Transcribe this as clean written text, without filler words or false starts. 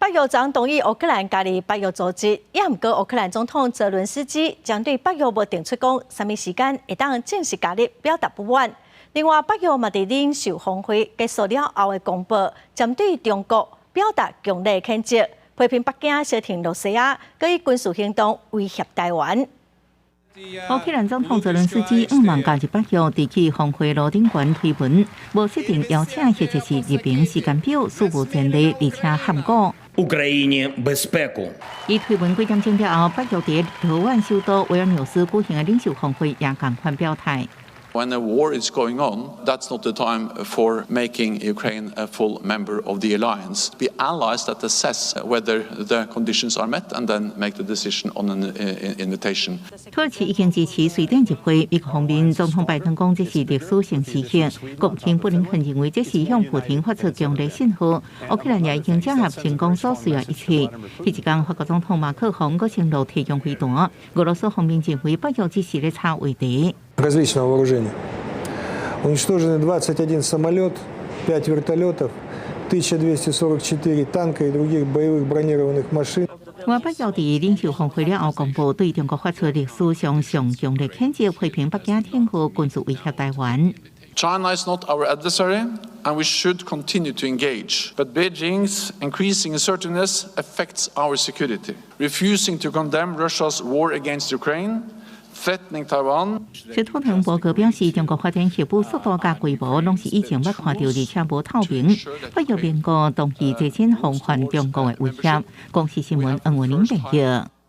北約昨同意烏克蘭加入北約組織，也毋過烏克蘭總統澤倫斯基針對北約無定出講啥物時間會當正式加入，表達不滿。另外，北約嘛佇領袖峰會結束了後的公報，針對中國表達強烈譴責，批評北京相挺羅西亞，閣以軍事行動威脅台灣。烏克蘭總統澤倫斯基向望加入北約，佇去峰會樓頂懸推文，無設定邀請或者是入盟時間表，史無前例，而且喊古。 Україні безпеку。伊推文幾點鐘了後，北約佇立陶宛首都維爾紐斯舉行的領袖峰會也仝款表態。 When a war is going on, that's not the time for making Ukraine a full member of the alliance. The allies that assess whether the conditions are met and then make the decision on an invitation. 土耳其已經支持瑞典入會，美國方面總統拜登講這是歷史性時刻。國務卿布林肯認為這是向普廷發出強烈信號。烏克蘭也已經整合成功所需要一切。彼一工，法國總統馬克宏閣承諾提供飛彈。俄羅斯方面認為北約只是咧炒話題。 Различного вооружения. Уничтожены 21 самолет, 5 вертолетов, 1244 танка и других боевых бронированных машин. 北約佇領袖峰會了後公布，對中國發出歷史上上強烈譴責，批評北京挺好軍事威脅台灣。 China is not our adversary, and we should continue to engage. But Beijing's increasing assertiveness affects our security. Refusing to condemn Russia's war against Ukraine, threatening Taiwan. 斯托滕伯格表示，中國發展核武速度佮規模，攏是以前捌看著，而且無透明。北約盟國同意提醒防範中國的威脅。公視新聞黃文玲報導。